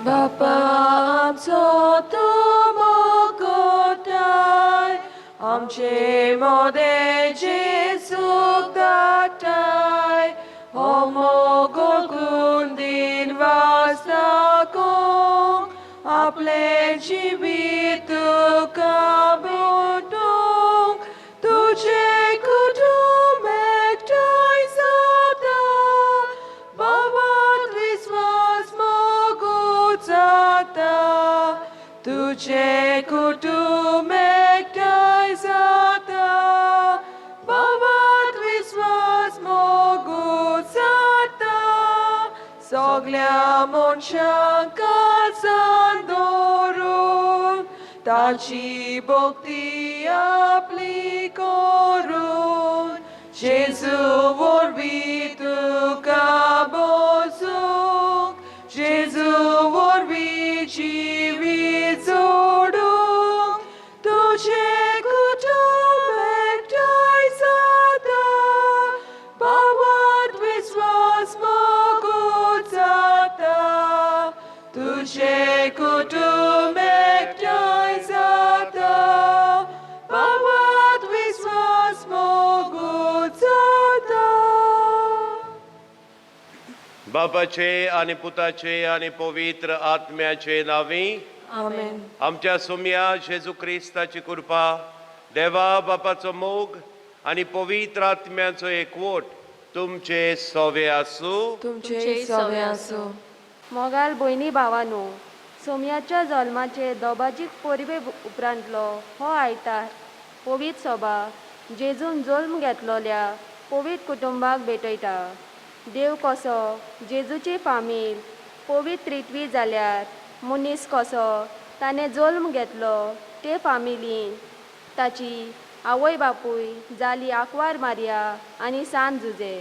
बापा आमचो तूं मोगोताय आमचे मोदें जेजूक धाडटाय हो मोग दिन वास दाखोवंक आपलें जिवीत तुका भेटोवंक तुजें कुटुंब एकठांय जाता बाबात विस्वास मोगूच जाता तुजें कुटुंब एकठांय जाता बाबात विस्वास मोगूच जाता सगल्या मनशांक काळजान दवरून ताची भक्ती आपली करून जेजू वरवीं तुका बसूंक जेजू वरवीं जिवीत जोडूंक तुजें कुटुंब एकठांय जाता बाबात विस्वास मोगूच जाता तुजें कुटुंब एकठांय जाता बाबात विस्वास मोगूच जाता. बापाचे आनी पुताचे आनी पवित्र आत्म्याचे नांवी. आमेन. आमच्या सोम्या जेजू क्रिस्ताची कृपा, देवा बापाचो मोग आनी पवित्र आत्म्याचो एकवट तुमचे सोवे आसूं. तुमचेय सवे आसूं. मोगाल भयणी भावानो, सोमयाच्या जल्माचे दोबाजीक परबे उपरांतलो हो आयतार पवित्र सभा जेजून जल्म घेतलोल्या पवित्र कुटुंबाक भेटयता. देव कसो जेजूची फामील पवित्र त्रित्वी जाल्यार मनीस कसो ताणें जल्म घेतलो ते फामिलीन ताची आवय बापूय जाली आंकवार मारिया आनी सान जुजे.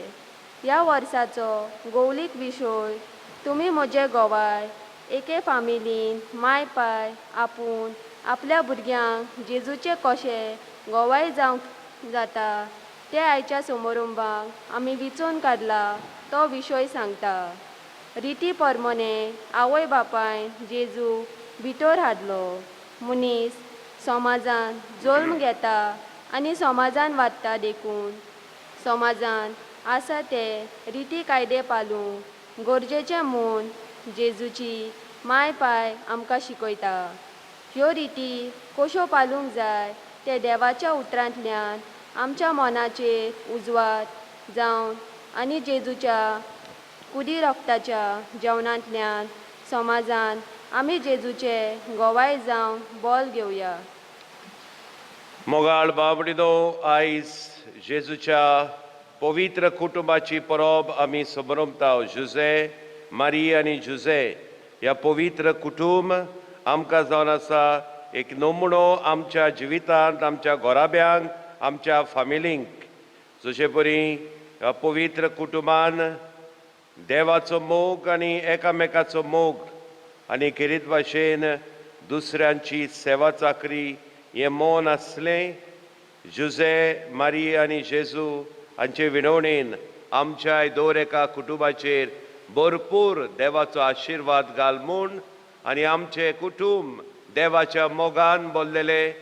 ह्या वर्साचो गोवलीक विशय तुमी म्हजे गोवाय. एके फामिलीन माय पाय आपूण आपल्या भुरग्यांक जेजूचे कशे गोवाय जावंक जाता ते आयच्या समारंभाक आमी विचून काडला तो विशय सांगता. रिती परमने आवय बापायन जेजू भितर हाडलो. मनीस समाजान जल्म घेता आनी समाजान वाडटा, देखून समाजान आसा ते रिती कायदे पालूंक गरजेचे म्हूण जेजूची माय पाय आमकां शिकयता. ह्यो रिती कश्यो पालूंक जाय ते देवाच्या उतरांतल्यान आमच्या मनाचेर उजवात जावन आनी जेजूच्या कुडी रक्ताच्या जेवणांतल्यान समाजान आमी जेजूचे गोवाय जावन बोल घेवया. मोगाळ बाबडिनो, आयज जेजूच्या पवित्र कुटुंबाची परब आमी समरमता. जुजे, मारी आनी जुजे ह्या पवित्र कुटुंब आमकां जावन आसा एक नमुनो आमच्या जिवितांत, आमच्या घराब्यांक, आमच्या फामिलींक. जशे परी ह्या पवित्र कुटुंबान देवाचो मोग आनी एकामेकाचो मोग आनी खेरीत भाशेन दुसऱ्यांची सेवा चाकरी हें मन आसलें, जुजे, मारी आनी जेजू हांचे विनवणेन आमच्या दर एका कुटुंबाचेर भरपूर देवाचो आशिर्वाद घाल म्हूण आनी आमचें कुटुंब देवाच्या मोगान बोल्लेलें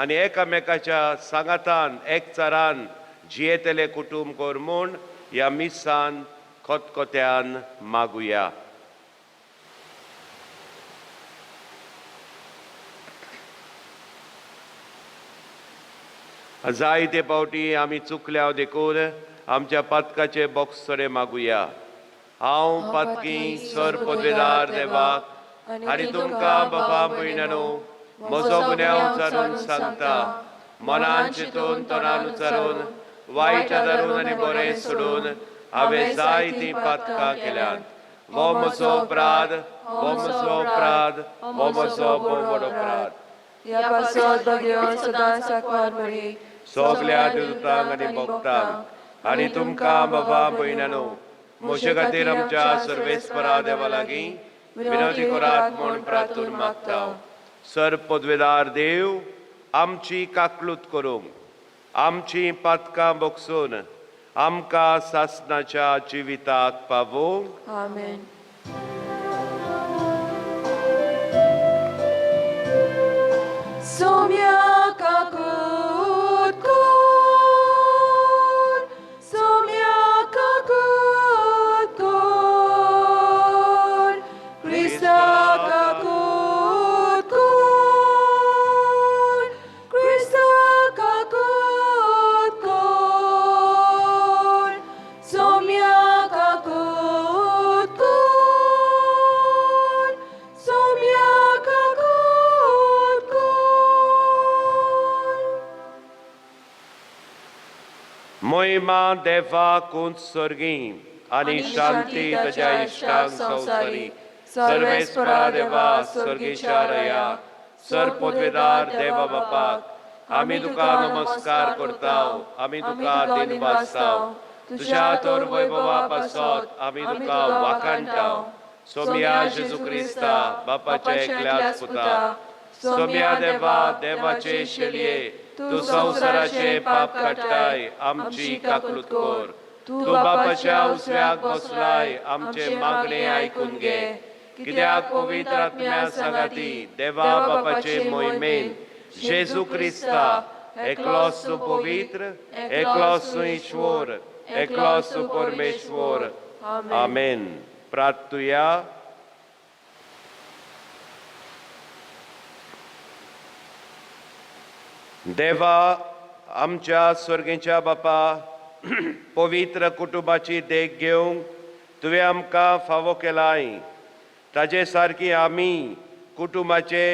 आनी एकामेकाच्या सांगातान एकचारान जियेतलें कुटुंब कर म्हूण ह्या मिसान खतखत्यान मागुया. जायते फावटी आमी चुकल्या देखून आमच्या पातकाचे बोगसणे मागुया. हांव पातकी सर पदवेदार देवाक आनी तुमकां बाबा भयणानो म्हजो गुन्यांव उचारून सांगता. मनान चिंतून, तोंडान उचारून, वायट आदारून आनी बरें सोडून हांवें जायतीं पातकां केल्यांत. हो म्हजो अपराध, हो म्हजो अपराध, हो म्हजो भोव व्हड अपराध. ह्या पासत भगेवन सदांच आंकवार मरी, सगल्या दुतांक आनी भक्तांक आनी तुमकां बाबा भयणानो म्हजे खातीर आमच्या सर्वेस्परा देवा लागीं विनवती करात म्हूण प्रार्थून मागता. सर पदवेदार देव आमची काकलूत करूंक आमची पातकां बगसून आमकां सासणाच्या जिविताक पावोवंक. आमेन. Somia kakut kor, Somia kakut kor, Krista kakut kor, Krista kakut kor, Somia kakut kor, Somia kakut kor. महिमा देवा कुंत स्वर्गी आनी शांती ताज्या इश्टांक संवसारी. सर्वेस्परा देवा, स्वर्गीच्या रया, सर पदवेदार देवा बापाक आमी तुका नमस्कार करताव, आमी तुका दिनवासताव. तुज्या तोर वैभवा पासत आमी तुका वाखाणटाव. सोमया जेजू क्रिस्ता, बापाच्या एकल्याच पुता, सोमया देवा, देवाचे शेलये, तूं संवसाराचे पाप काडटाय, आमची काकलूत कर. तूं बापाच्या उजव्याक बसलाय, आमचे मागणे आयकून घे. कित्याक पवित्र आत्म्या सांगाती देवा बापाचे मोहिमेन जेजू क्रिस्ता एकलोच तूं पवित्र, एकलोच तूं ईश्वर, एकलोच तूं परमेश्वर. आमेन. प्रार्थुया. देवा आमच्या स्वर्गीच्या बापा, पवित्र कुटुंबाची देख घेवंक तुवें आमकां फावो केलाय. ताजे सारकी आमी कुटुंबाचे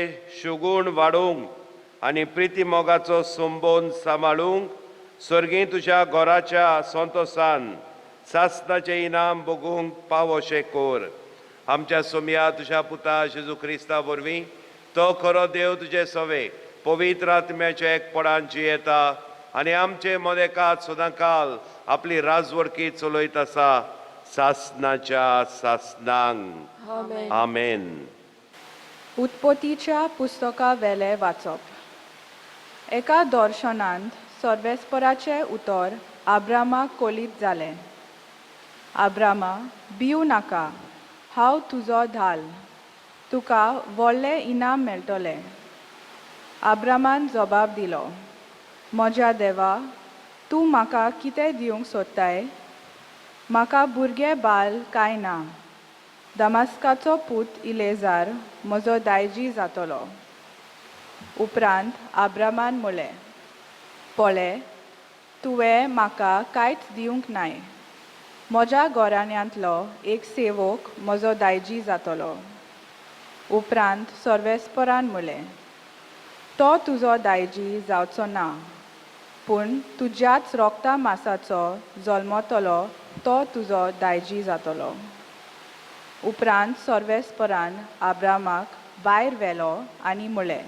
शुगूण वाडोवंक आनी प्रिती मोगाचो संबंद सांबाळूंक स्वर्गीं तुज्या घराच्या संतोसान सासणाचें इनाम भोगूंक पावोशें कर. आमच्या सोमया तुज्या पुता जेजू क्रिस्ता वरवीं. तो खरो देव, तुजे सवे पवित्र आत्म्याच्या एकपणान जियेता आनी आमचे मदेकात सदांकाल आपली राजवडकी चलयत आसा, सासणाच्या सासणांक. आमेन. आमेन. उत्पत्तीच्या पुस्तका वेलें वाचप. एका दर्शनांत सर्वेस्पराचें उतर आब्रामाक कळीत जालें, आब्रामा, भिवू नाका, हांव तुजो धाल, तुका व्हडलें इनाम मेळटलें. आब्रामान जबाब दिलो, म्हज्या देवा, तूं म्हाका कितें दिवंक सोदताय? म्हाका भुरगें बाल कांय ना, दमास्काचो पूत इलेजार म्हजो दायजी जातलो. उपरांत आब्रामान म्हळें, पळे, तुवें म्हाका कांयच दिवंक नाय, म्हज्या घराण्यांतलो एक सेवक म्हजो दायजी जातलो. उपरांत सर्वेस्परान म्हळें, तो तुजो दायजी जावचो ना, पूण तुज्याच रोगता मासाचो जल्मतलो तो तुजो दायजी जातलो. उपरांत सर्वेस्परान आब्रामाक भायर व्हेलो आनी म्हळें,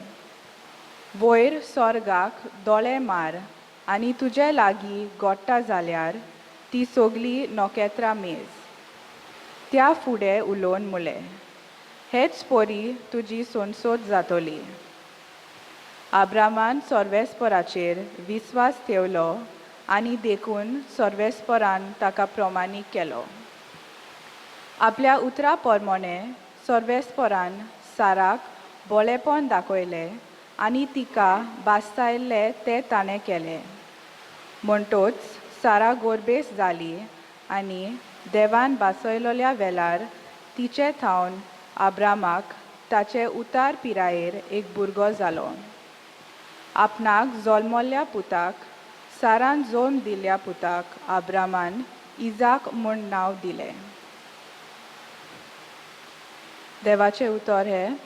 वयर स्वर्गाक दोळे मार आनी तुजे लागीं गोडटा जाल्यार ती सगळीं नखेत्रां मेज. त्या फुडें उलोवन म्हळें, हेच परी तुजी सोनसोत जातली. आब्रामान सर्वेस्पराचेर विस्वास ठेवलो आनी देखून सर्वेस्परान ताका प्रमाणीक केलो. आपल्या उतरा प्रमाणे सर्वेस्परान साराक बोलेपण दाखयलें आनी तिका बास्तायल्लें तें ताणें केलें. म्हणटोच सारा गोरबेस जाली आनी देवान बासयलोल्या वेळार तिचे थावन आब्रामाक ताचे उतार पिरायेर एक भुरगो जालो. आपणाक जल्मल्ल्या पुताक, सारान जल्म दिल्ल्या पुताक आब्रामान इजाक म्हूण नांव दिलें. देवाचें उतर हें.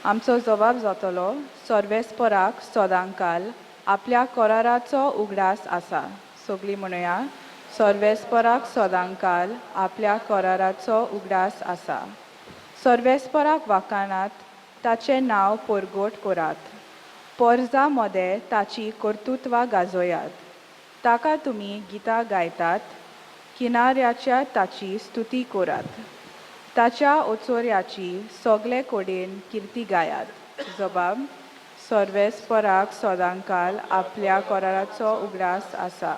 आमचो जबाब जातलो, सर्वेस्पराक सदांकाल आपल्या कराराचो उगडास आसा. सगळीं म्हणुया, सर्वेस्पराक सदांकाल आपल्या कराराचो उगडास आसा. सर्वेस्पराक वाखाणात, ताचें नांव परगट करात, पोरजा मदें ताची कर्तृत्वां गाजयात. ताका तुमी गितां गायतात, किनाऱ्याच्या ताची स्तुती करात, ताच्या ओचोऱ्याची सगळे कडेन किर्ती गायात. जबाब. सर्वेस्पराक सदांकाल आपल्या कराराचो उगडास आसा.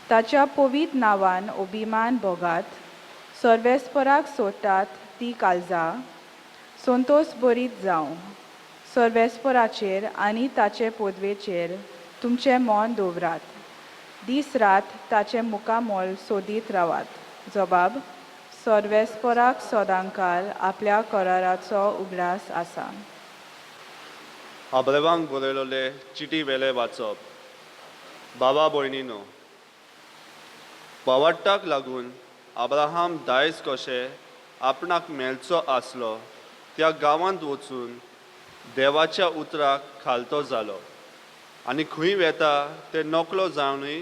ताच्या पवीत नांवान अभिमान भोगात, सर्वेस्पराक सोदतात ती काळजां संतोस भरीत जावं. सर्वेस्पराचेर आनी ताचे पदवेचेर तुमचें मन दवरात, दीस रात ताचें मुखामळ सोदीत रावात. जबाब सर्वेस्पराक सदांकाल आपल्या कराराचो उगडास आसा. अब्रेवांक बरयलोले चिटी वेले वाचप. बाबा भयणीनो, बावट्टाक लागून अब्राहम दायज कशें आपणाक मेळचो आसलो त्या गांवांत वचून देवाच्या उतराक खालतो जालो आनी खंय वेता तें नकलो जावनूय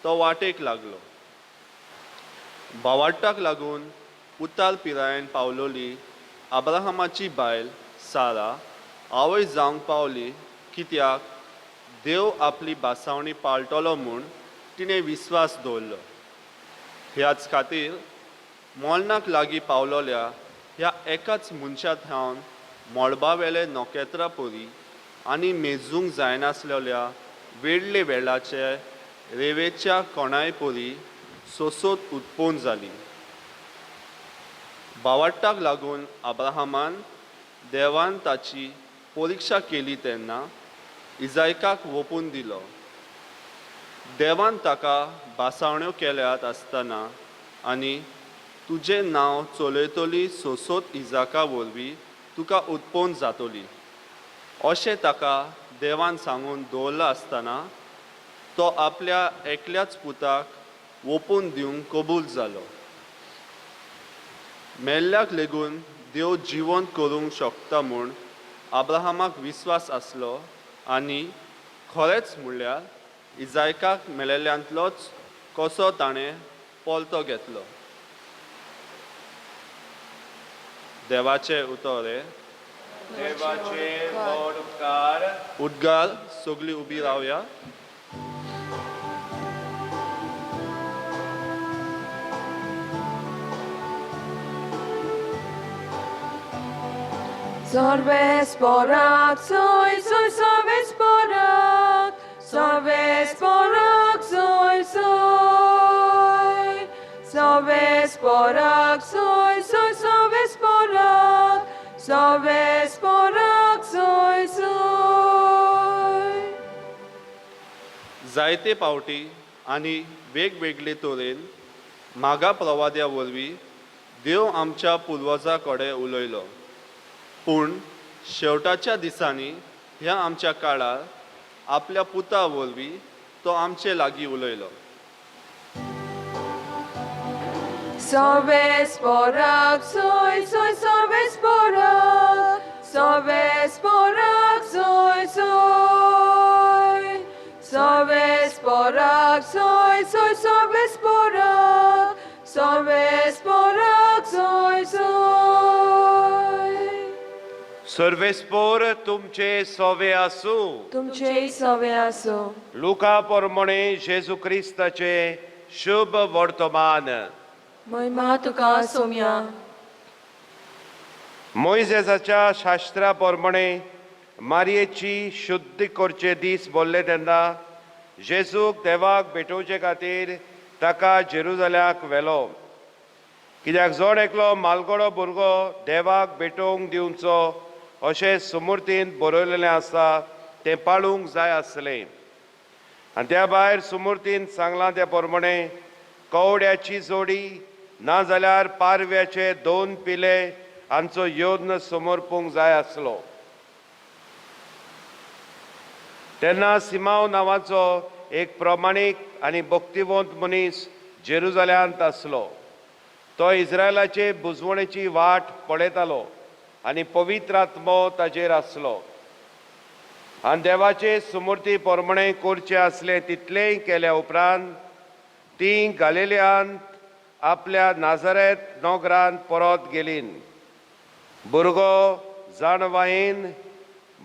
तो वाटेक लागलो. बावट्टाक लागून उतार पिरायेन पावलोली अब्राहमाची बायल सारा आवय जावंक पावली, कित्याक देव आपली भासावणी पाळटलो म्हूण तिणें विस्वास दवरलो. ह्याच खातीर मोलनाक लागीं पावलोल्या ह्या एकाच मनशा थावन मळबावेले नखेत्रां परी आनी मेजूंक जायनासलेल्या वेडले वेळाचे रेवेच्या कोणाय परी सोसोत उत्पन्न जाली. बावट्टाक लागून अब्राहमान देवान ताची परिक्षा केली तेन्ना इजायकाक वोपून दिलो. देवान ताका भासावण्यो केल्यात आसतना आनी तुजें नांव चलयतली सोसोत इजाका वरवीं तुका उत्पन्न जातली अशें ताका देवान सांगून दवरलां आसतना तो आपल्या एकल्याच पुताक वोपून दिवंक कबूल जालो. मेल्ल्याक लेगून देव जिवंत करूंक शकता म्हूण अब्राहमाक विस्वास आसलो आनी खरेंच म्हणल्यार इजायकाक मेलेल्यांतलोच कसो ताणें पलतो घेतलो. देवाचें उतर हें. देवाचे व्हड उपकार. उद्गार सगळीं उबी रावया. Sorves porak, soy, soy, sorves porak, sorves porak, soy, soy. Sorves porak, soy, soy, sorves porak, sorves porak, soy, soy. जायते पावटी आनी वेगवेगळे तरेन मागा प्रवाद्या वरवीं देव आमच्या पुर्वजा कडेन उलयलो, पूण शेवटाच्या दिसांनी ह्या आमच्या काळार आपल्या पुता वरवीं तो आमचे लागीं उलयलो. Sorves porak, soy, soy, sorves porak, sorves porak, soy, soy. Sorves porak, soy, soy, sorves porak, sorves porak, soy, soy. सर्वेस्पोर तुमचे सोवे आसूं. तुमचेय सवे आसूं. लुका पोरमोणे जेजू क्रिस्ताचे शुभ वर्तमान. महिमा तुका सोम्या. मोयजेसाच्या शास्त्रा प्रमाणे मारयेची शुद्धी करचे दीस बोल्ले तेन्ना जेजूक देवाक भेटोवचे खातीर ताका जेरुजाल्याक व्हेलो, कित्याक जण एकलो मालगडो भुरगो देवाक भेटोवंक दिवचो अशें सुमुर्तीन बरयलेलें आसा तें पाळूंक जाय आसलें. आनी त्या भायर सुमुर्तीन सांगलां त्या प्रमाणे कवड्याची जोडी नाजाल्यार पारव्याचे दोन पिले हांचो यत्न समर्पूंक जाय आसलो. तेन्ना सिमांव नांवाचो एक प्रमाणीक आनी भक्तिवंत मनीस जेरुजाल्यांत आसलो. तो इस्रायलाचे बुजवणेची वाट पळयतालो आनी पवित्र आत्मो ताजेर आसलो. आनी देवाचे सुमूर्ती प्रमाणे करचें आसलें तितलेंय केल्या उपरांत तीं गालिलियांत आपल्या नाजरेत नगरांत परत गेलीं. भुरगो जाणवायेन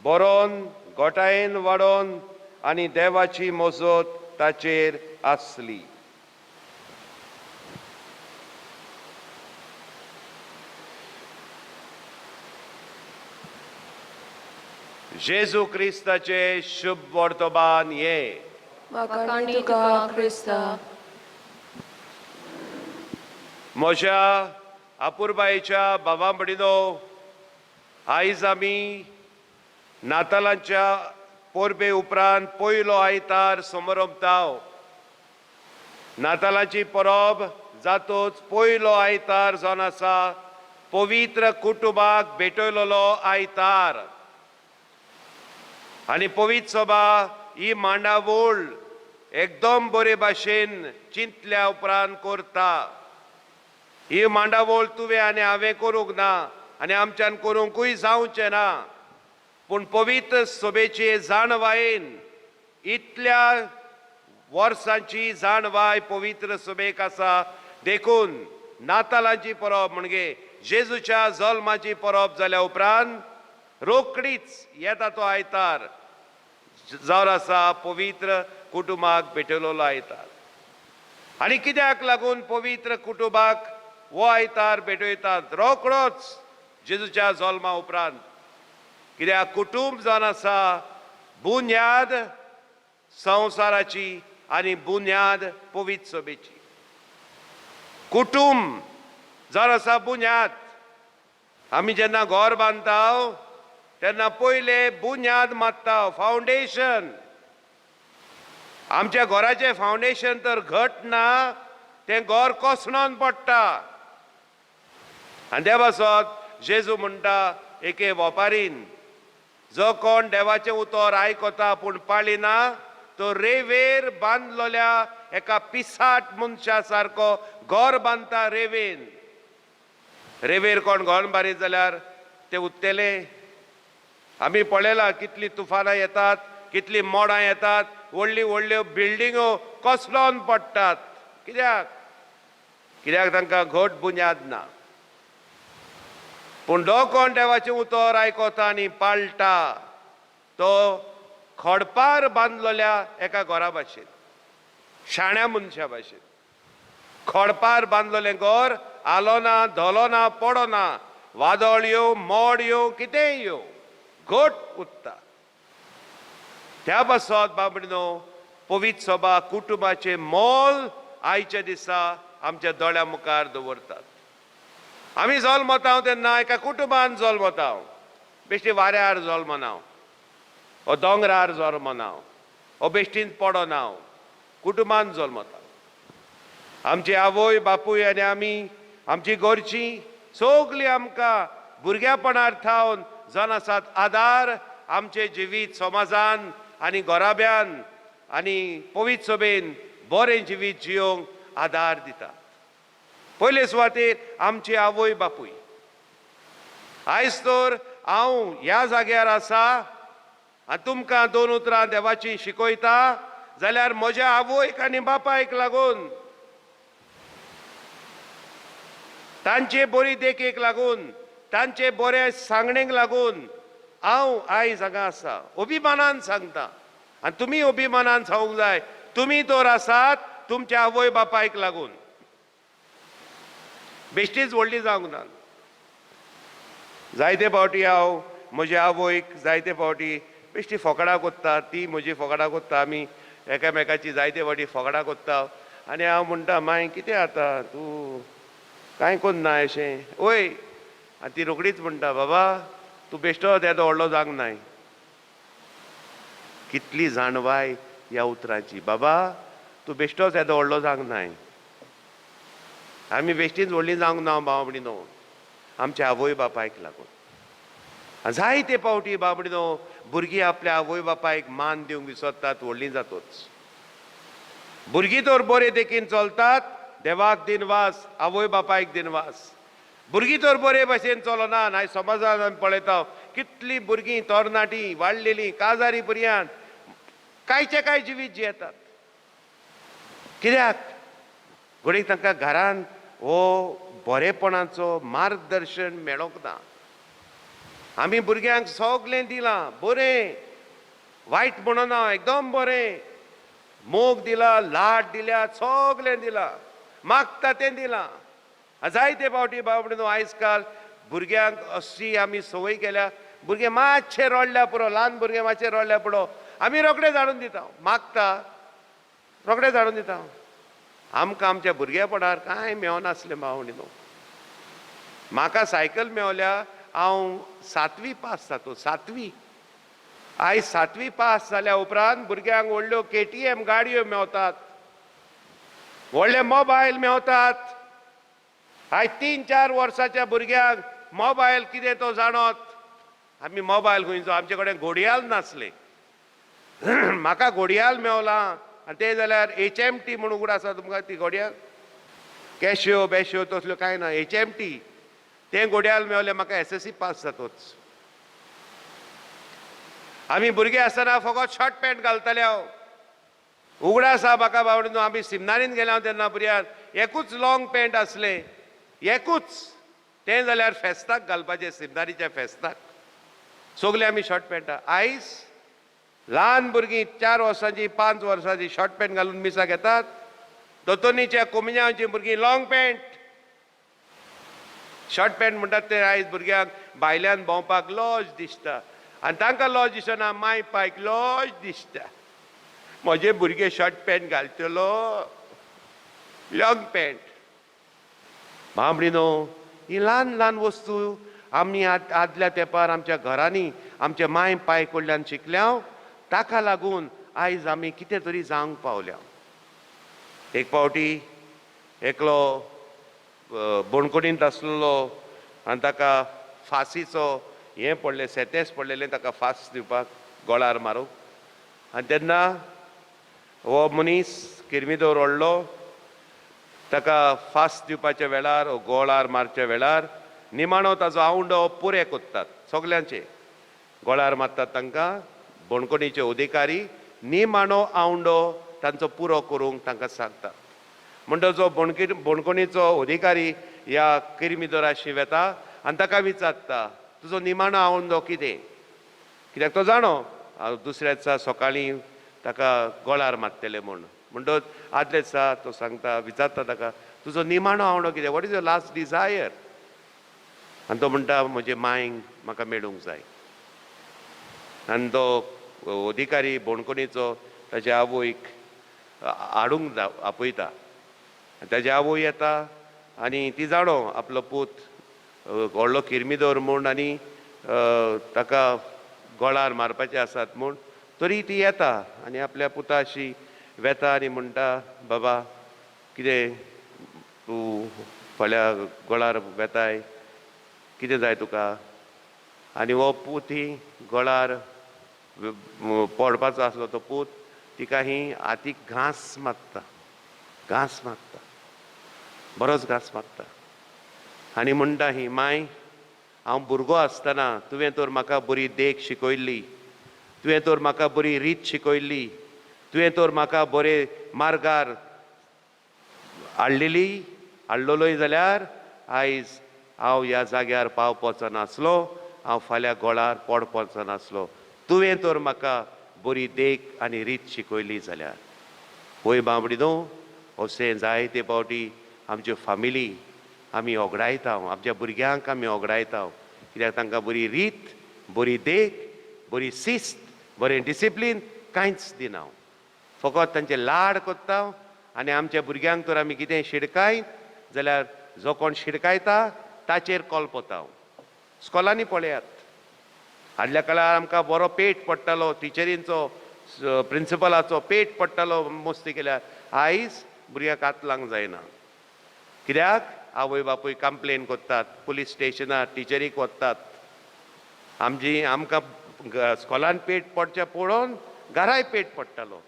बरोवन गोटायेन वाडोवन आनी देवाची मजत ताचेर आसली. जेजू क्रिस्ताचे शुभ वर्तमान ये. वाखाणी तुका क्रिस्ता. म्हज्या अपुरबायेच्या बाबा भयणीनो, आयज आमी नातालांच्या परबे उपरांत पयलो आयतार समरंभताव. नातालांची परब जातोच पयलो आयतार जावन आसा पवित्र कुटुंबाक भेटयलेलो आयतार. आनी पवित्र सभा ही मांडावळ एकदम बरे भाशेन चिंतल्या उपरांत करता. ही मांडावळ तुवें आनी हांवें करूंक ना आनी आमच्यान करूंकूय जावचें ना, पूण पवित्र सभेचे जाणवायेन इतल्या वर्सांची जाणवाय पवित्र सभेक आसा. देखून नातालांची परब म्हणजे जेजूच्या जल्माची परब जाल्या उपरांत रोकडीच येता तो आयतार जावन आसा पवित्र कुटुंबाक भेटयलेलो आयतार. आनी कित्याक लागून पवित्र कुटुंबाक हो आयतार भेटयतात रोकडोच जेजूच्या जल्मा उपरांत? कित्याक कुटुंब जावन आसा बुन्याद संवसाराची आनी बुन्याद पवित्र सभेची. कुटुंब जावन आसा बुन्याद. आमी जेन्ना घर बांदता तेन्ना पयले बुन्याद मारता, फावंडेशन. आमच्या घराचें फावंडेशन तर घट ना, तें घर कोसळोन पडटा. आनी त्या पासत जेजू म्हणटा एके वपारीन, जो कोण देवाचें उतर आयकता पूण पाळिना तो रेवेर बांदलोल्या एका पिसाट मनशा सारको घर बांदता रेवेन. रेवेर कोण घर बारीत जाल्यार ते उत्तेले. आमी पळयलां कितलीं तुफानां येतात, कितलीं मोडां येतात, व्हडली व्हडल्यो बिल्डिंगो कोसळोन पडटात. कित्याक? कित्याक तांकां घट बुन्याद ना. पूण जो कोण देवाचें उतर आयकता आनी पाळटा तो खडपार बांदलेल्या एका घरा भाशेन, शाण्या मनशा भाशेन. खडपार बांदलेलें घर आलो ना, धलो ना, पडना, वादळ येवं, मोड येवं, कितेंय येवं, घट उरता. त्या पासत बाबडीनो पवित्र सभा कुटुंबाचें मोल आयच्या दिसा आमच्या दोळ्या मुखार दवरतात. आमी जल्मता तेन्ना एका कुटुंबान जल्मता, बेश्टी वाऱ्यार जल्मना, ओ दोंगरार जल्मना, ओ बेश्टीन पडना, कुटुंबान जल्मता. आमची आवय बापूय आनी आमी, आमची घरचीं सगळीं आमकां भुरग्यापणार थावन जावन आसात आदार आमचे जिवीत समाजान आनी घराब्यान आनी पवित्र सभेन बरें जिवीत जियोंक आदार दिता. पयले सुवातेर आमची आवय बापूय. आयज तर हांव ह्या जाग्यार आसा आनी तुमकां दोन उतरां देवाची शिकयता जाल्यार म्हज्या आवयक आनी बापायक लागून, तांचे बरी देखीक लागून, तांचे बरे सांगणेक लागून हांव आयज हांगा आसा. अभिमानान सांगता आनी तुमी अभिमानान सांगूंक जाय, तुमी तर आसात तुमच्या आवय बापायक लागून. बेश्टीच व्हडली जावंक ना. जायते फावटी हांव म्हज्या आवयक जायते फावटी बेश्टी फोकडां कोत्ता, ती म्हजी फोकडां कोत्ता, आमी एकामेकाची जायते फावटी फोकडां कोत्ता. आनी हांव म्हणटा, माय कितें आतां तूं कांय कोन्ना अशें वय. आनी ती रोखडीच म्हणटा, बाबा तूं बेश्टो येदो व्हडलो जावंक नाय. कितली जाणवाय ह्या उतराची, बाबा तूं बेश्टोच येदो व्हडलो जावंक नाय. आमी बेश्टीच व्हडली जावंक ना बाबडीनो, आमच्या आवय बापायक लागून. जायते फावटी बाबडीनो भुरगीं आपल्या आवय बापायक मान दिवंक विसरतात व्हडलीं जातोच. भुरगीं तर बरे देखीन चलतात, देवाक दिनवास, आवय बापायक दिनवास. भुरगीं तर बरे भाशेन चलना. आयज समाजान आमी पळयता कितलीं भुरगीं तरणाटीं वाडलेलीं काजारी भुरग्यान कांयचे कांय जिवीत जियेतात. कित्याक? घडये तांकां घरान हो बरेपणाचो मार्गदर्शन मेळोंक ना. आमी भुरग्यांक सगळें दिलां बरें, वायट म्हणना, एकदम बरें, मोग दिला, लाड दिल्या, सगळें दिलां, मागता तें दिलां. जायते फावटी बाबडे न्हू आयज काल भुरग्यांक अशी आमी संवय केल्या, भुरगे मातशें रडल्या पुरो, ल्हान भुरगे मातशें रडल्या पुरो, आमी रोखडेच हाडून दिता. मागता रोखडेच हाडून दिता. आमकां आमच्या भुरगेपणार कांय मेवनासलें भावणी न्हू. म्हाका सायकल मेवल्या हांव सातवी पास जातो, सातवी. आयज सातवी पास जाल्या उपरांत भुरग्यांक व्हडल्यो KTM गाडयो मेवतात, व्हडले मोबायल मेवतात. आयज 3-4 वर्साच्या भुरग्यांक मोबायल कितें तो जाणत. आमी मोबायल खंयचो, आमचे कडेन घोडयाल नासलें. म्हाका घोडयाल मेवलां आनी तें जाल्यार HMT म्हूण उगड आसा तुमकां ती घोडयाल, कॅश्यो बेश्यो तसल्यो कांय ना, HMT तें घोडयाल मेवलें म्हाका SSC पास जातोच. आमी भुरगे आसतना फकत शॉर्ट पॅन्ट घालताले. हांव उगडास आसा म्हाका बावडीनो, आमी सिमनारीन गेले हांव तेन्ना भुरग्याक एकूच लॉंग पॅन्ट आसलें, एकूच, तें जाल्यार फेस्ताक घालपाचें, सिमनारीच्या फेस्ताक सगळे आमी शॉर्ट पॅन्टां. आयज ल्हान भुरगीं 4 वर्सांची 5 वर्सांची शॉर्ट पॅन्ट घालून मिसाक येतात. दोतोनीच्या कोमिजांची भुरगीं लॉंग पॅन्ट, शॉर्ट पॅन्ट म्हणटात ते आयज भुरग्यांक भायल्यान भोंवपाक लॉज दिसता आनी तांकां लॉज दिसना, माय पायक लॉज दिसता. म्हजे भुरगे शॉर्ट पॅन्ट घालतलो, लॉंग पॅन्ट. बाबडीनो, ही ल्हान ल्हान वस्तू आमी आदल्या तेंपार आमच्या घरांनी आमच्या माय पाय कडल्यान शिकल्या, ताका लागून आयज आमी कितें तरी जावंक पावल्या. एक फावटी एकलो बोणकोणींत आसलेलो आनी ताका फांसीचो हें पडलें, सेतेस पडलेलें, ताका फांस दिवपाक गोळार मारूंक. आनी तेन्ना हो मनीस किर्मिदोर रडलो. ताका फांस दिवपाच्या वेळार, गोळार मारच्या वेळार निमाणो ताजो आवंडो पुरे कोत्तात, सगल्यांचे गोळार मारतात तांकां बोणकोणीचे अधिकारी निमाणो आवंडो तांचो पुरो करूंक तांकां सांगतात. म्हणटच जो बोणकोणीचो अधिकारी ह्या किर्मिदोराशी वेता आनी ताका विचारता, तुजो निमाणो आवंडो कितें? कित्याक तो जाणो दुसऱ्या दिसा सकाळीं ताका गोळार मारतले म्हूण. म्हणटच आदल्या दिसा तो सांगता, विचारता ताका, तुजो निमाणो आवंडो कितें, what is your last desire? आनी तो म्हणटा, म्हजे मांयक म्हाका मेळूंक जाय. आनी तो अधिकारी बोणकोणीचो ताच्या आवयक हाडूंक आपयता. ताजी आवय येता आनी ती जाणो आपलो पूत व्हडलो किर्मिदोर म्हूण आनी ताका गोळार मारपाचे आसात म्हूण, तरी ती येता आनी आपल्या पुताशी वेता आनी म्हणटा, बाबा कितें तूं फाल्यां गोळार वेताय, कितें जाय तुका? आनी हो पूत ही गोळार पडपाचो आसलो तो पूत तिका ही हातीक घांस मारता, घांस मारता, बरोच घांस मारता आनी म्हणटा, ही माय, हांव भुरगो आसतना तुवें तर म्हाका बरी देख शिकयल्ली, तुवें तर म्हाका बरी रीत शिकयल्ली, तुवें तर म्हाका बरे मार्गार हाडलेली, हाडलेलोय जाल्यार आयज हांव ह्या जाग्यार पावपाचो नासलो, हांव फाल्यां गोळार पडपाचो नासलो, तुवें तर म्हाका बरी देख आनी रीत शिकयली जाल्यार. वय बाबडी न्हू, अशें जायते फावटी आमच्यो फामिली आमी ओगडायता, आमच्या भुरग्यांक आमी ओगडायता, कित्याक तांकां बरी रीत, बरी देख, बरी शिस्त, बरें डिसिप्लीन कांयच दिना, फकत तांचे लाड करता. आनी आमच्या भुरग्यांक तर आमी कितें शिडकायत जाल्यार जो कोण शिडकायता ताचेर कोलपोता. स्कॉलांनी पळयात, आदल्या काळार आमकां बरो पेट पडटालो, टिचरींचो, प्रिंसिपलाचो पेट पडटालो मस्ती केल्यार. आयज भुरग्यांक हात लावंक जायना, कित्याक आवय बापूय कंप्लेन करतात, पुलीस स्टेशनार टिचरीक वतात. आमची आमकां स्कॉलान पेट पडचें पळोवन घराय पेट पडटालो.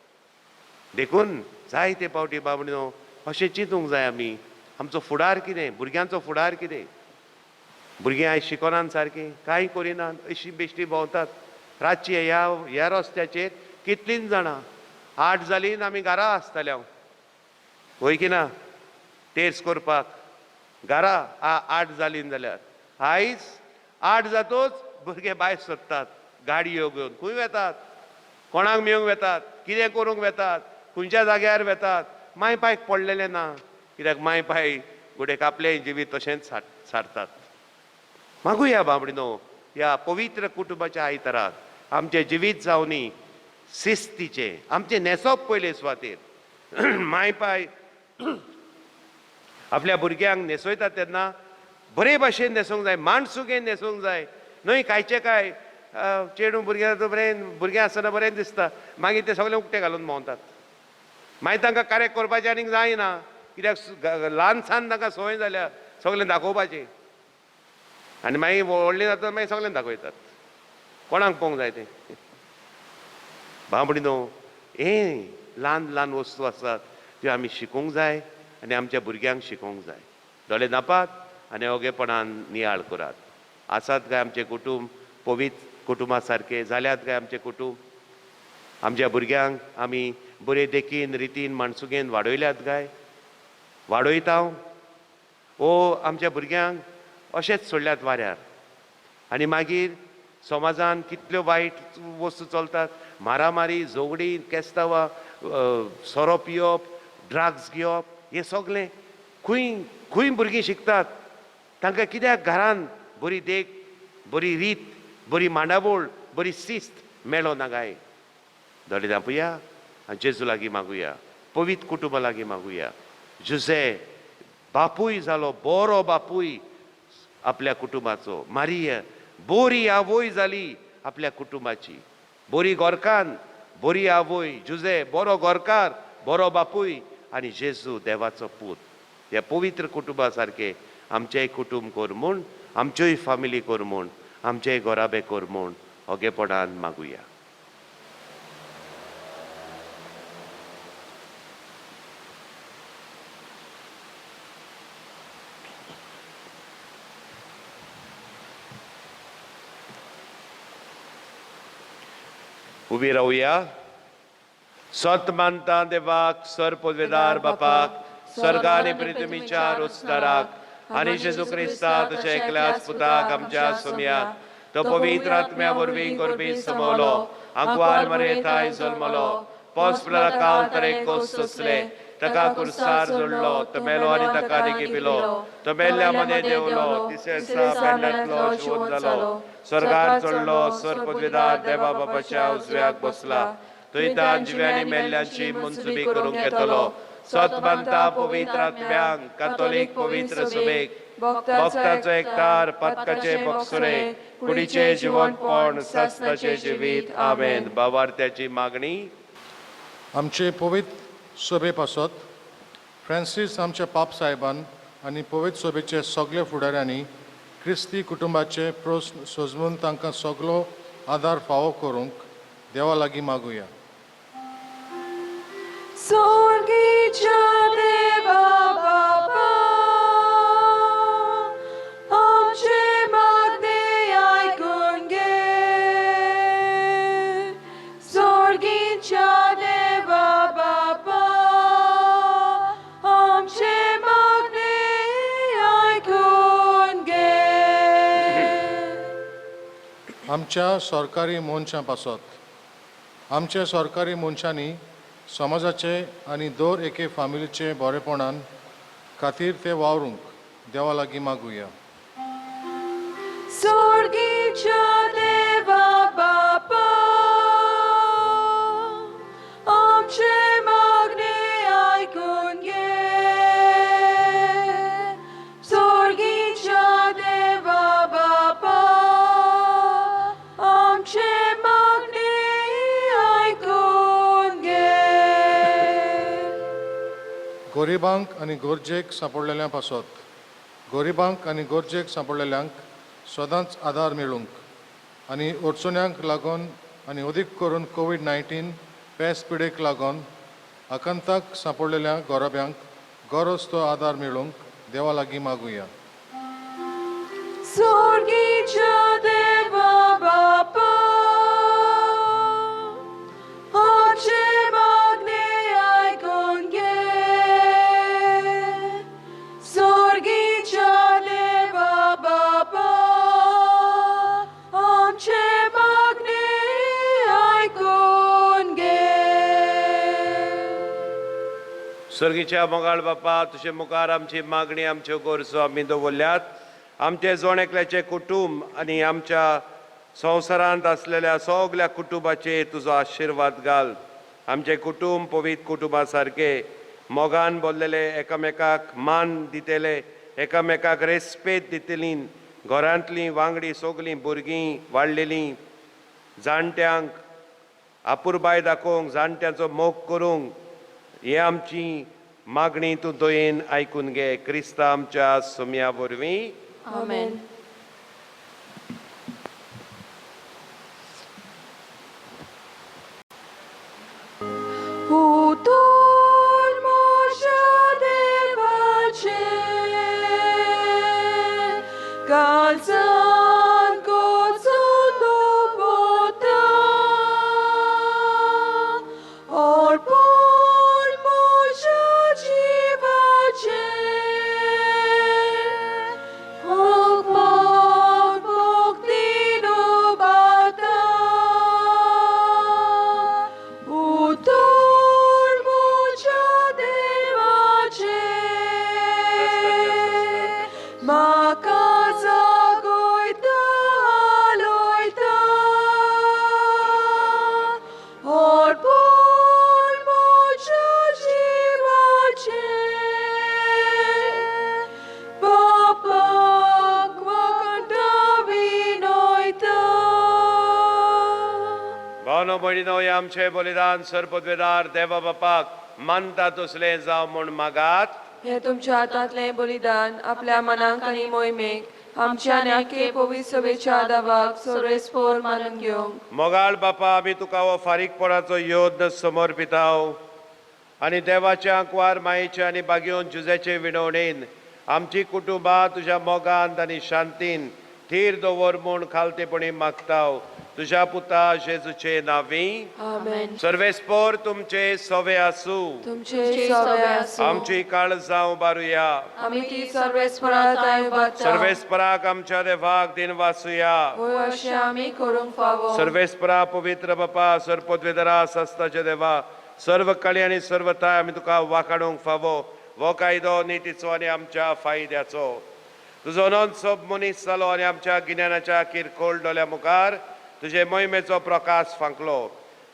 देखून जायते फावटी बाबडो अशें चिंतूंक जाय आमी, आमचो फुडार कितें, भुरग्यांचो फुडार कितें. भुरगीं आयज शिकनात सारकीं, कांय करिनात, अशीं बेश्टी भोंवतात रातची ह्या ह्या रस्त्याचेर कितलींच जाणां. 8 जालीं आमी घरा आसताले हांव, वय की ना, तेर्स करपाक घरा 8 जालीं जाल्यार. आयज 8 जातोच भुरगे भायर सोदतात, गाडयो घेवन खंय वेतात, कोणाक मेळूंक वेतात, कितें करूंक वेतात, खंयच्या जाग्यार वेतात. माय पायक पडलेलें ना, कित्याक माय पाय गुडेक आपलें जिवीत तशेंच सारतात. मागुया बाबडी न्हू ह्या पवित्र कुटुंबाच्या आयताराक आमचें जिवीत जावनी शिस्तीचें, आमचें न्हेसप पयले सुवातेर. माय पाय आपल्या भुरग्यांक न्हेसयता तेन्ना बरे भाशेन न्हेसूंक जाय, माणसुगेन न्हेसूंक जाय, न्हय कांयचें कांय चेडूं भुरग्यां बरें, भुरगें आसतना बरें दिसता, मागीर ते सगळे उक्ते घालून भोंवतात. मागीर तांकां करेक्ट करपाचें आनीक जायना, कित्याक ल्हान सान तांकां संवय जाल्या सगळें दाखोवपाचें, आनी मागीर व्हडलें जाता मागीर सगळें दाखयतात. कोणाक पळोवंक जाय तें? बाबडी न्हू, हें ल्हान ल्हान वस्तू आसात त्यो आमी शिकूंक जाय आनी आमच्या भुरग्यांक शिकोवंक जाय. दोळे धांपात आनी ओगेपणान नियाळ करात. आसात काय आमचें कुटूंब पवित्र कुटुंबा सारकें? जाल्यात काय आमचें कुटूंब? आमच्या भुरग्यांक आमी बरे देखीन रितीन माणसुगेन वाडयल्यात काय? वाडयता ओ आमच्या भुरग्यांक अशेंच सोडल्यात वाऱ्यार? आनी मागीर समाजान कितल्यो वायट वस्तू चलतात, मारामारी, झगडीं, केस्तांवां, सोरो पिवप, ड्रग्स घेवप, हें सगळें खंय खंय भुरगीं शिकतात? तांकां कित्याक घरान बरी देख, बरी रीत, बरी मांडावळ, बरी शिस्त मेळना काय? दोळे धांपुया आनी जेजू लागीं मागुया, पवित्र कुटुंबा लागीं मागुया. जुजे बापूय जालो बरो बापूय आपल्या कुटुंबाचो, मारिया बोरी आवय जाली आपल्या कुटुंबाची, बोरी गोरकान, बोरी आवय, जुजे बरो गोरकार, बरो बापूय, आनी जेजू देवाचो पूत. ह्या पवित्र कुटुंबा सारकें आमचेंय कुटुंब कर म्हूण, आमच्योय फामिली कर म्हूण, आमचेय घराबे कर म्हूण ओगेपणान मागुया. उबी रावया. सत मानता देवाक, सर पदवेदार बापाक, स्वर्गा आनी पृथ्वीच्या रोजदाराक, आनी जेजू क्रिस्ता तुज्या एकल्याच पुताक आमच्या सोम्याक, तो पवित्र आत्म्या वरवीं गोरबी समवलो, आंकवार मरे थांय जल्मलो, पोस काल तरेक कोस सोंसले, ताका कुर्सार जोडलो, तो मेलो आनी ताका निगिपिलो, तो मेल्ल्या मदें देंवलो, तिसऱ्या दिसा मेल्ल्यांतलो जिवंत जालो, स्वर्गार चडलो, सर पदवेदार देवा बापाच्या उजव्याक बसला, थंय तान जिव्यांनी मेल्ल्यांची मनसुबी करूंक येतलो. सत मानता पवित्र आत्म्यांक, कातोलीक पवित्र सभेक, भक्ताचो एकतार, पातकाचे बक्षुरे, कुडीचे जिवनपण, सासणाचें जिवीत. आमेन. बावार्थ्याची मागणी. आमचे पवित्र सभे पासत फ्रांसीस आमच्या पाप साहेबान आनी पवित्र सभेचे सगळे फुडाऱ्यांनी क्रिस्ती कुटुंबाचे प्रस्न सोजमून तांकां सगलो आदार फावो करूंक देवा लागीं मागुया. सोर्गीच्या देवा बापा, आमचे मागणे आयकून घे. सोर्गीच्या देवा बापा, आमचे मागणे आयकून घे. आमच्या सरकारी मनशां पासत आमच्या सरकारी मनशांनी समाजाचे आनी दर एके फामिलीचे बरेपणान खातीर ते वावरूंक देवा लागीं मागुया. सोर्गीच्या देवा बापा, आमचे मागणे आयकून घे. सोर्गीच्या देवा बापा, आमचे मागणे आयकून घे. गरिबांक आनी गरजेक सांपडलेल्या पासत गरिबांक आनी गरजेक सांपडलेल्यांक सदांच आदार मेळूंक आनी अडचण्यांक लागून आनी अदीक करून कोवीड-19 पेस पिडेक लागून आकांताक सांपडलेल्या गोरब्यांक गरज तो आदार मेळूंक देवा लागीं मागुया. सोर्गीच्या देवा बापा, आमचे मागणे आयकून घे. सोर्गीच्या देवा बापा, आमचे मागणे आयकून घे. स्वर्गीच्या मोगाळ बापा, तुजे मुखार आमची मागणी, आमच्यो गरजो आमी दवरल्यात. आमचे जण एकल्याचें कुटूंब आनी आमच्या संवसारांत आसलेल्या सगल्या कुटुंबाचेर तुजो आशिर्वाद घाल. आमचें कुटूंब पवित्र कुटुंबा सारकें मोगान भरलेले, एकामेकाक मान दितले, एकामेकाक रेस्पेद दितलीं, घरांतलीं वांगडी सगलीं भुरगीं वाडलेलीं जाणट्यांक आपुरबाय दाखोवंक, जाणट्यांचो मोग करूंक, हे आमची मागणी तूं दयेन आयकून घे. क्रिस्ता आमच्या सोम्या वरवीं. आमेन. उतोर म्हज्या देवाचें काळजान कोचून दवरता, अर्पण म्हज्या जिवाचें भोगपाक भक्तीन उबारता. उतोर म्हज्या देवाचें म्हाका जागयता हालयता, अर्पण म्हज्या जिवाचें बापाक वागटा विनयता. भावनो भयणीनो, हें आमचें बलिदान सरपदवेदार देवा बापाक मानता तसलें जावं म्हूण मागात. हे तुमच्या हातांतलें बलिदान आपल्या मनाक आनी मोहिमेक आमच्या आनी आखे पवित्र सभेच्या दावाक सर्वेस्पोर मानून घेवंक. मोगाळ बापा, आमी तुका हो फारीकपणाचो योद्ध समर्पिताव आनी देवाच्या आंकवार मायेचे आनी बागेवन जुजेचे विणवणेन आमची कुटुंबां तुज्या मोगांत आनी शांतीन थीर दवर म्हूण खालतेपणी मागताव. तुज्या पुता जेजूचे नांवी. आमेन. सर्वेस्पोर तुमचे सवे आसूं. तुमचे सवे आसूं. आमची काळजां उबारुया. आमी ती सर्वेस्परा ताय उबारता. सर्वेस्पराक आमच्या देवाक दिन वासुया. होय, अशें आमी करूंक फावो. सर्वेस्परा पवित्र बापा, सर्वपदवेदरा सस्ताचे देवा, सर्व कळी आनी सर्वताय आमी तुका वाखाणूंक फावो. हो कायदो नितीचो आनी आमच्या फायद्याचो. तुजो अनंत सोब मनीस जालो आनी आमच्या गिन्यानाच्या किरकोळ डोल्या मुखार तुजे मोहिमेचो प्रकाश फांकलो.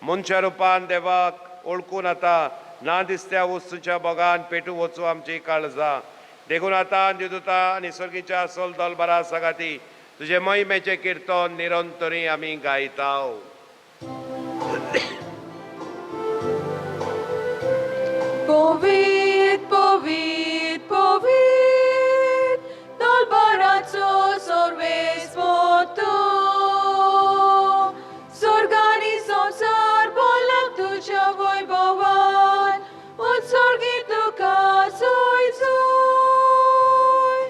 मनशा रुपान देवाक ओळखून आतां ना दिसत्या वस्तूच्या मोगान पेटू वचूं आमची काळजां. देखून आतां दिदुता आनी सर्गीच्या सोल दलबरा सागाती तुजे मोहिमेचें किर्तन निरंतरी आमी गायताव. पवित्र पवित्र पवित्र दलबराचो सर्वेस्पर तूं, स्वर्गानी संवसार भरला तुज्या वैभवान, उत्सर्गी तुका सोय सोय.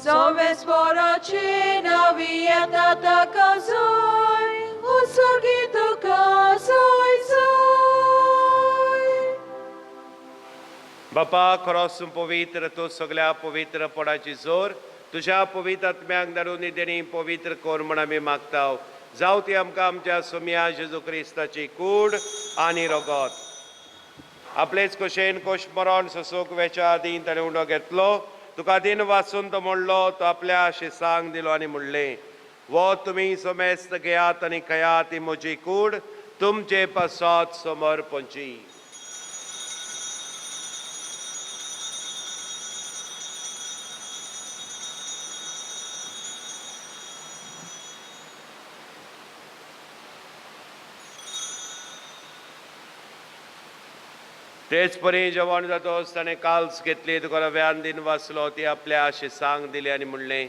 सर्वेस्पराचे नांवी येता ताका सोय, उत्सर्गी तुका सोय सोय. बापा, खरोच पवित्र तूं सगल्या पवित्रपणाची जोर तुज्या पवित्र आत्म्याक धाडून देणी पवित्र कर म्हूण आमी मागताव. जावं ती आमकां आमच्या सोम्या जेजू क्रिस्ताची कूड आनी रगत. आपलेच खोशेन खोश मरण सोसूंक वेच्या आदीं ताणें उंडो घेतलो, तुका दिन वाचून तो म्हणलो, तो आपल्या शिसांक दिलो आनी म्हणलें, वो तुमी समेस्त घेयात आनी खयात, ही म्हजी कूड तुमचे पासत समर्पणची. तेच परी जेवण जातोच ताणें काल्स घेतली, तुका रव्यान दिन वाचलो, ती आपल्या शिसांक दिली आनी म्हणलें,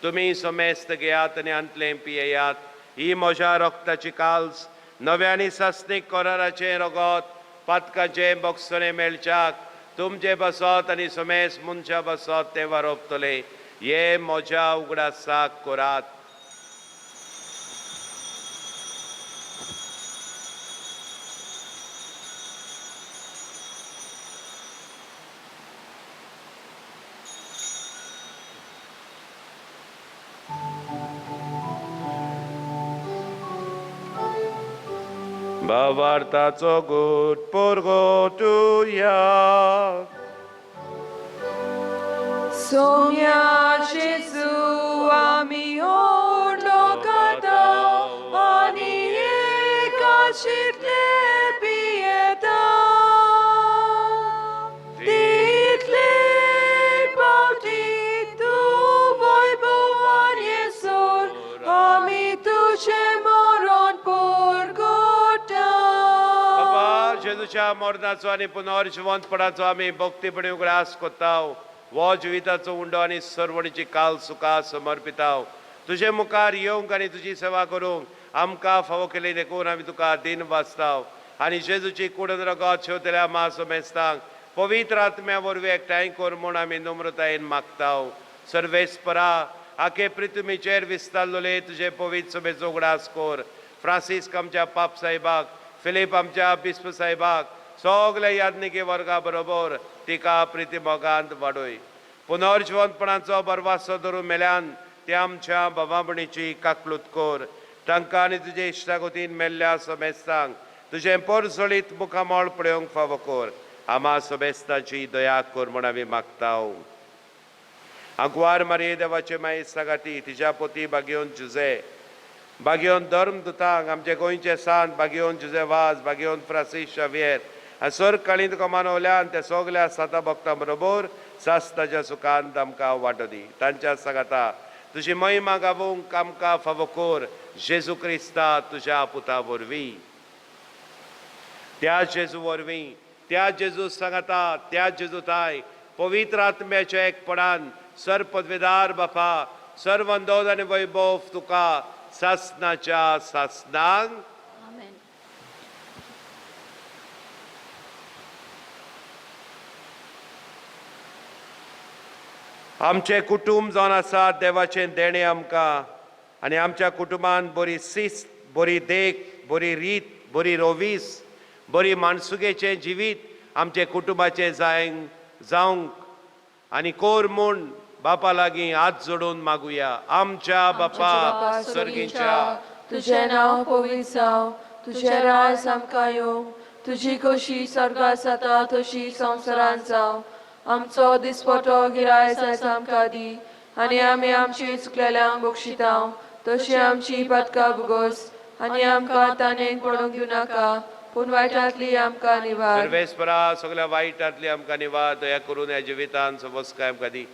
तुमी समेस्त घेयात आनी आंतलें पियेयात, ही म्हज्या रक्ताची काल्स, नव्या आनी सासणीक कराराचें रगत, पातकाचें बोगसणें मेळच्याक तुमचे बसत आनी समेस्त मनशां बसत तें वारोपतलें. हे म्हज्या उगडासाक करात. भावार्थाचो गूट पुरगोटुया. सोम्या जेजू आमी ओंडो खाता आनी एकाशितले पियेता तितले पावटी तूं वैभवान येसर आमी तुजें मरण परगटा. बाबा जेजूच्या मरणाचो आनी पुनर्जिवंतपणाचो आमी भक्तीपणी उगडास कोत्ताव. हो जिविताचो उंडो आनी सरवणीची काल सुखा समर्पिताव. तुजे मुखार येवंक आनी तुजी सेवा करूंक आमकां फावो केली देखून आमी तुका दिन वाचताव. आनी जेजूची कुडन रगत शेवतल्या म्हासमेस्तांक पवित्र आत्म्या वरवीं एकठांय कर म्हूण आमी नम्रतायेन मागताव. सर्वेस्परा आखे पृथ्वीचेर विस्तारलेले तुजे पवित्र सभेचो उगडास कर. फ्रांसीस्क आमच्या पाप साहेबाक, फिलीप आमच्या बिस्प साहेबाक, सगल्या याज्ञिकी वर्गा बरोबर तिका प्रिती मोगांत वाडय. पुनर्जिवंतपणाचो बरवासो धरून मेल्यान ते आमच्या बाबाबणीची काकलूत कर. तांकां आनी तुजे इश्टागतीन मेल्ल्या समेस्तांक तुजें परजळीत मुखामळ पळोवंक फावो कर. आमा समेस्तांची दया कर म्हूण आमी मागताव. आंकवार मारये देवाचे माये सागाती तिच्या पोती बागेवन जुजे बागेवन धर्म दुतांक आमचे गोंयचे सांत बागेवन जुजे वाज बागेवन फ्रांसीस शावियर आनी सर काळींत कमानवल्यान त्या सगल्या साता भक्तां बरोबर सास्ताच्या सुखांत आमकां वांटो दी. तांच्या सांगाता तुजी महिमा गावूंक आमकां फावो कर जेजू क्रिस्ता तुज्या पुता वरवीं. त्या जेजू वरवीं, त्या जेजू सांगाता, त्या जेजू ताय पवित्र आत्म्याच्या एकपणान सर पदवेदार बापा सर्व अंदोज आनी वैभव तुका सासनाच्या सासनांक. आमेन. आमचें कुटूंब जावन आसा देवाचें देणें आमकां आनी आमच्या कुटुंबान बरी शिस्त, बरी देख, बरी रीत, बरी रोवीस, बरी माणसुगेचें जिवीत आमचें कुटुंबाचें जावंक आनी कोर म्हूण बापा लागीं हात जोडून मागुया. आमच्या बापा सर्गीच्या, तुजें नांव पवित्र जावं, तुजें राज आमकां येवं, तुजी खोशी स्वर्गात जाता तशी संवसारांत जावं. आमचो दिसपटो गिरायस आयज आमकां दी आनी आमी आमची चुकलेल्यांक बक्षिता तशी आमची पातकां भोगोस आनी आमकां ताणें पडूंक दिवं नाका पूण वायटांतली आमकां निवार. सर्वेस्परा सगळ्या वायटांतली आमकां निवार. दया करून ह्या जिवितान समजकाय आमकां दी.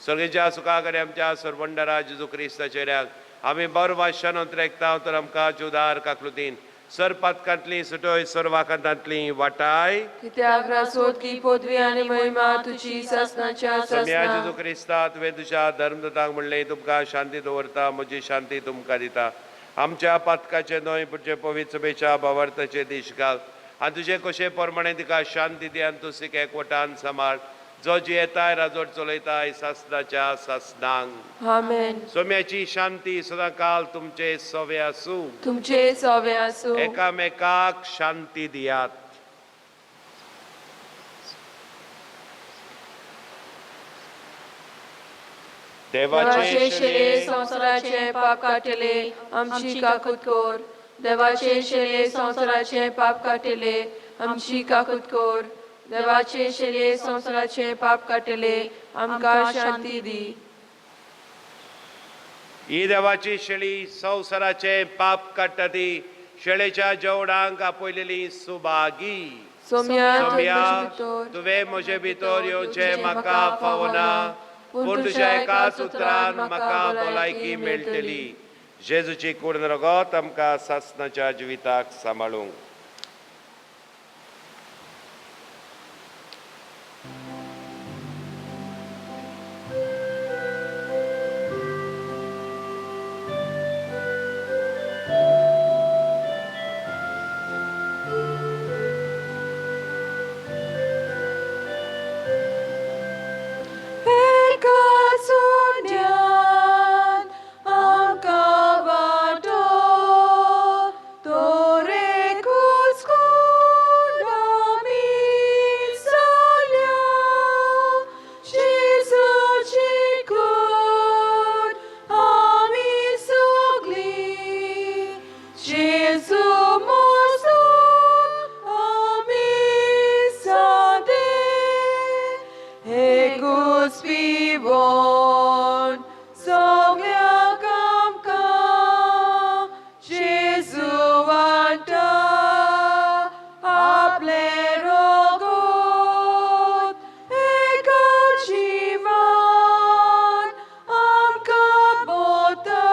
सर्गेच्या सुखा कडेन आमच्या सरवंडरा जेजू क्रिस्ता चेऱ्याक आमी बरो वाशान अंतरेकता तर आमकां जुदार काकलुतीन सर पातकांतली सुटोय सर वाकांतांतली वाटाय. कित्याक रासोत की पदवी आनी महिमा तुजी सासनाच्या सम्या सासना. जेजू क्रिस्ता तुवें तुज्या धर्मदूतांक म्हणलें तुमकां शांती दवरता म्हजी शांती तुमकां दिता. आमच्या पातकाचे न्हय पूण पवित्र सभेच्या भावार्थाचे दीश घाल आनी तुजे कशे प्रमाणे तिका शांती दी आनी तूं सिक एकवटान सांबाळ जो जियेताय राजवट चलयताय सासनाच्या सासनांक. आमेन. सोम्याची शांती सदां काल तुमचे सवे आसूं. तुमचे सवे आसूं. एकामेकाक शांती दियात. देवाचे देवाचे शेले शेले संवसाराचे पाप काडटले आमची काकूत कर. देवाचे शेले संवसाराचे पाप काडटले आमची काकूत कर. देवाचे शेले संवसाराचे पाप काडटले आमकां शांती दी. ही देवाची शेळी संवसाराचे पाप काडटा ती शेळेच्या जेवणांक आपयलेली सुभागी. सोम्या सोम्या भितर तुवें म्हजे भितर येवचें म्हाका फावना पूण तुज्या एकाच उतरान म्हाका भलायकी मेळटली. जेजूची कूड रगत आमकां सासनाच्या जिविताक सांबाळूंक. एका सोन्यान आमकां वाटो तोरेकूच कोण आमी जाल्या जेजूची कूड आमी सगळीं जेजू मोजून आमी सादे. एकूच ज्यूस पिवोन सगळ्यांक आमकां जेजू वांटा आपलें रोगोत एका जिवान आमकां बोता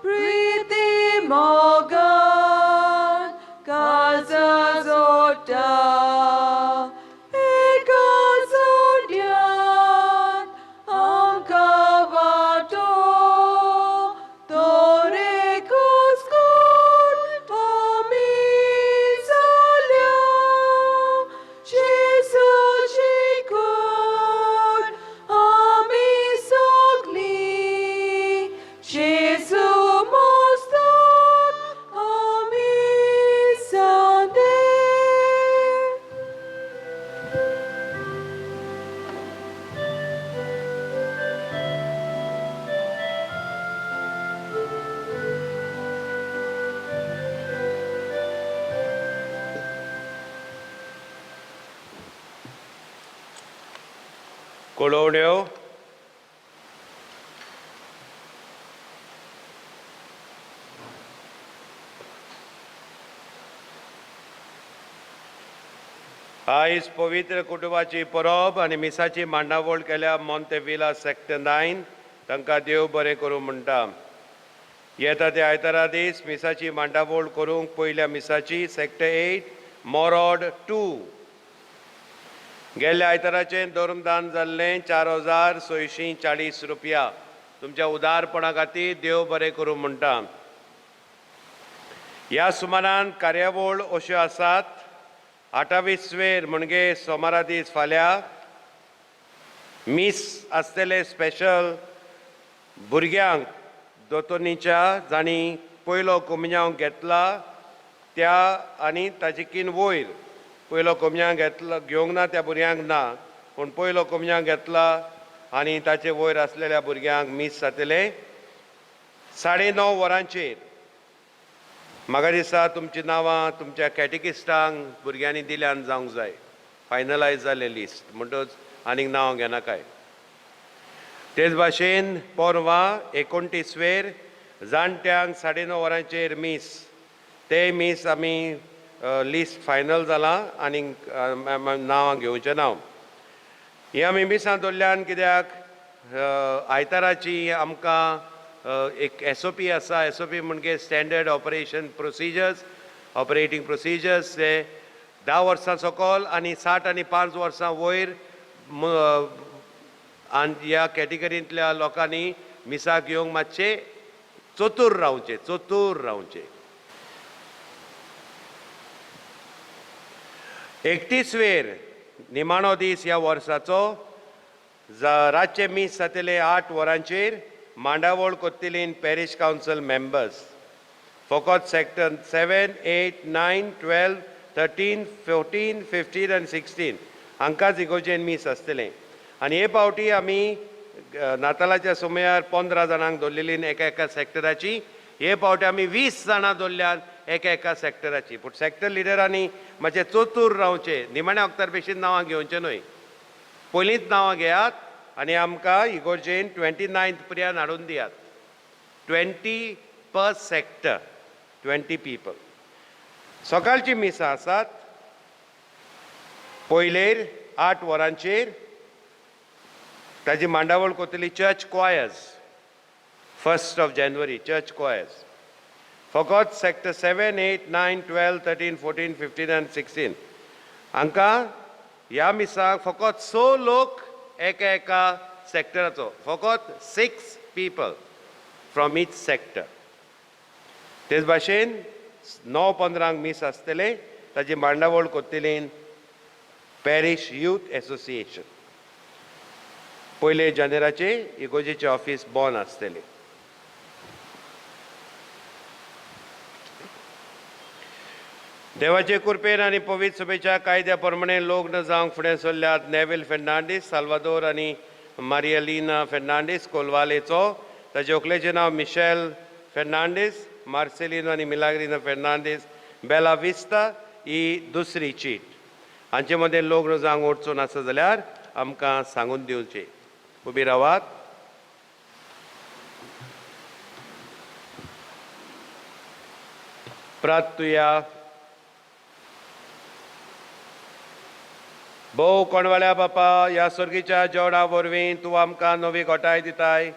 प्रिती मोगान काळजा जोडटा एका जोड्यान आमकां वाटो तोरेकूच कोण आमी जाल्या जेजूची कूड आमी सगळीं जेजू मोस्तात आमी जाले. कळोवण्यो. आयज पवित्र कुटुंबाची परब आनी मिसाची मांडावळ केल्या मोंतेविला सेक्टर 9 तांकां देव बरें करूं म्हणटा. येता ते आयतारा दीस मिसाची मांडावळ करूंक पयल्या मिसाची सेक्टर 8 मोरोड 2. गेल्ल्या आयताराचें धर्मदान जाल्लें 4640 रुपया. तुमच्या उदारपणा खातीर देव बरें करूं म्हणटा. ह्या सुमारान कार्यावळ अश्यो आसात. 28 वेर म्हणजे सोमारा दीस फाल्यां मीस आसतलें स्पेशल भुरग्यांक दोतोनीच्या जांणी पयलो कोमियांव घेतला त्या आनी ताचे वयर पयलो कोमियांव घेतला घेवंक ना त्या भुरग्यांक ना, पूण पयलो कोमियांव घेतला आनी ताचे वयर आसलेल्या भुरग्यांक मीस जातलें 9:30 वरांचेर. म्हाका दिसता तुमचीं नांवां तुमच्या कॅटिकिस्टांक भुरग्यांनी दिल्यान जावंक जाय. फायनलायज जालें लिस्ट म्हणटच आनीक नांवां घेनाकाय. तेच भाशेन पोरवां 29 वेर जाणट्यांक 9:30 वरांचेर मीस. ते मीस आमी लिस्ट फायनल जालां आनीक नांवां घेवचें नांव. ही आमी मिसां दवरल्यान कित्याक आयताराची आमकां एक SOP आसा. SOP म्हणजे standard operation procedures, operating procedures. ते 10 वर्सां सकयल आनी 60 आनी 5 वर्सां वयर आनी ह्या कॅटेगरींतल्या लोकांनी मिसाक येवंक मातशें चतूर रावचें, चतूर रावचें. 31 वेर निमाणो दीस ह्या वर्साचो रातचें मीस जातलें 8 वरांचेर. मांडावळ कोत्तिलीन पॅरीश कावन्सील मेंबर्स फकत सेक्टर 7, 8, 9, 12, 13, 14, 15 आनी 16 हांकांच इगोर्जेन मीस आसतलें. आनी हे फावटी आमी नातालाच्या सुमयार 15 जाणांक दवरलेली एका एका सेक्टराची. हे फावटी आमी 20 जाणां दवरल्यात एका एका सेक्टराची. पूण सेक्टर लिडरांनी मातशें चतूर रावचें, निमाण्या वखदार बेशीन नांवां घेवचें न्हय, पयलींच नांवां घेयात आनी आमकां इगोर्जेन 29 पर्यंत हाडून दियात. 20 पर सेक्टर, 20 पीपल. सकाळची मिसां आसात पयलेर 8 वरांचेर. ताजी मांडावळ कोतली church choirs 1 January church choirs फकत सेक्टर 7, 8, 9, 12, 13, 14, 15 आनी 16 हांकां ह्या मिसाक फकत 6 लोक एका एका सेक्टराचो, फकत 6 पीपल फ्रॉम इच सेक्टर. तेच भाशेन 9:15 मीस आसतलें. ताजी मांडावळ कोत्तली पॅरीश यूथ एसोसिएशन. 1 जानेराचे इगोर्जेचें ऑफीस बंद आसतलें. देवाचे कृपेन आनी पवित्र सभेच्या कायद्या प्रमाणे लग्न जावंक फुडें सरल्यात नेवील फेर्नांडीस साल्वादोर आनी मारियलिना फेर्नांडीस कोलवालेचो. ताचे व्हंकलेचें नांव मिशेल फेर्नांडीस, मार्सेलिनो आनी मिलाग्रिनो फेर्नांडीस बेला विस्ता ही दुसरी चीट. हांचे मदें लग्न जावंक अडचण आसा जाल्यार आमकां सांगून दिवचें. उबी रावात. प्रार्थुया. भोव कोणवाल्या बापा, ह्या सर्गीच्या जेवणा वरवीं तूं आमकां नवी घोटाय दिताय.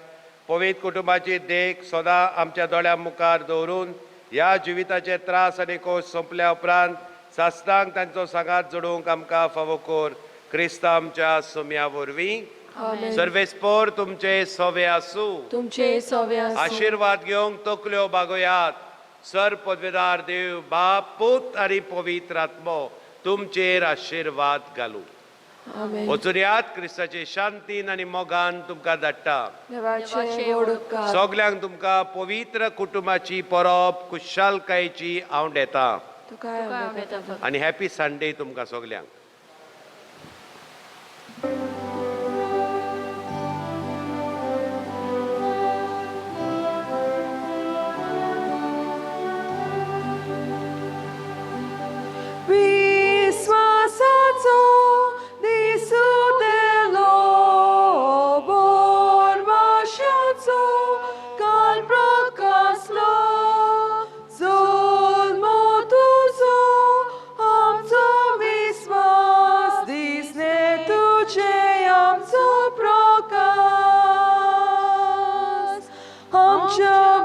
पवित्र कुटुंबाची देख सदां आमच्या दोळ्यां मुखार दवरून ह्या जिविताचे त्रास आनी कोश सोंपल्या उपरांत सासणांक तांचो सांगात जोडूंक आमकां फावो कर, क्रिस्तांव आमच्या सोम्या वरवीं. सर्वेस्पोर तुमचे सवे आसूं. तुमचे सवे आसूं. आशिर्वाद घेवंक तकल्यो बागोयात. सर पदवेदार देव बाप, पूत आनी पवित्र आत्मो तुमचेर आशिर्वाद घालूं. आमेन. वचुयात क्रिस्ताचे शांतीन आनी मोगान तुमकां धाडटा. देवाचे व्हड उपकार. सगल्यांक तुमकां पवित्र कुटुंबाची परब खुशालकायेची हांव येता. तुका हांव आनी हॅपी संडे तुमकां सगल्यांक. विश्वासाचो दिसू दिलो बोरवाशाचो काल प्रकासलो जल्म तुजो आमचो विश्वास दिसने तुझे आमचो प्रकाश आमच्या.